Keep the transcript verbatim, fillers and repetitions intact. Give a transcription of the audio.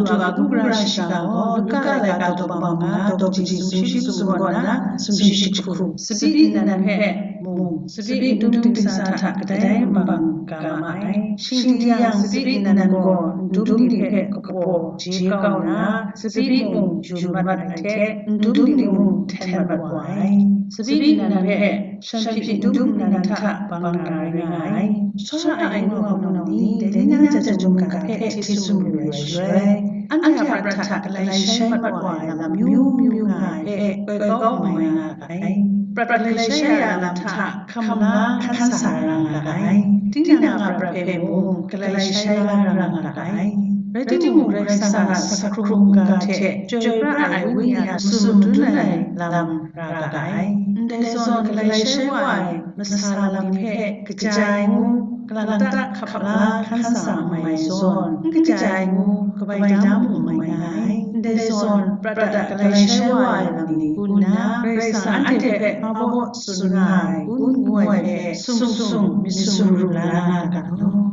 Shawng a hku gara shiga gaw, Luka laika daw bang nga, daw kaji sumshi sumgaw na sumshi jahku, tsabyi nnan hpe mung, tsabyi n dum dingsa hta kadai mung bang ga ma ai. Shing di yang, tsabyi nnan gaw n dum ni hpe kapaw je kau nna, tsabyi mung yun mat ai hte, n dum ni mung hten mat wa ai. Tsabyi nnan hpe shanhpyi n dum nnan hta bang na rai nga ai. Shawra ai ngu ai nau ni, dai ni na jahtum ga hpe hti sumru ai shaloi, anhte a prat hta galai shai mat wa ai lam myu myu nga ai hpe, koi kau mai nga ga ai. Prat galai shai ya lam hta hkam la hkan sa ra nga ga ai. Tinang a prat hpe mung galai shai la ra nga ga ai. Rai timung, Karai Kasang a sa hkrung mungga hte chyoi pra ai Wenyi a tsun madun ai lam ra ga ai. Ndai zawn galai shai wa ai masa lam hpe kaja ai ngu, kalang ta hkap la hkan sa mai zawn, n kaja ai ngu, kabai da mung mai nga ai. Ndai zawn prat a galai shai wa ai lam ni gun nna, Karai Kasang anhte hpe mabaw tsun nga ai, gun ngu ai hpe sung sung myit sumru la nga ga nu.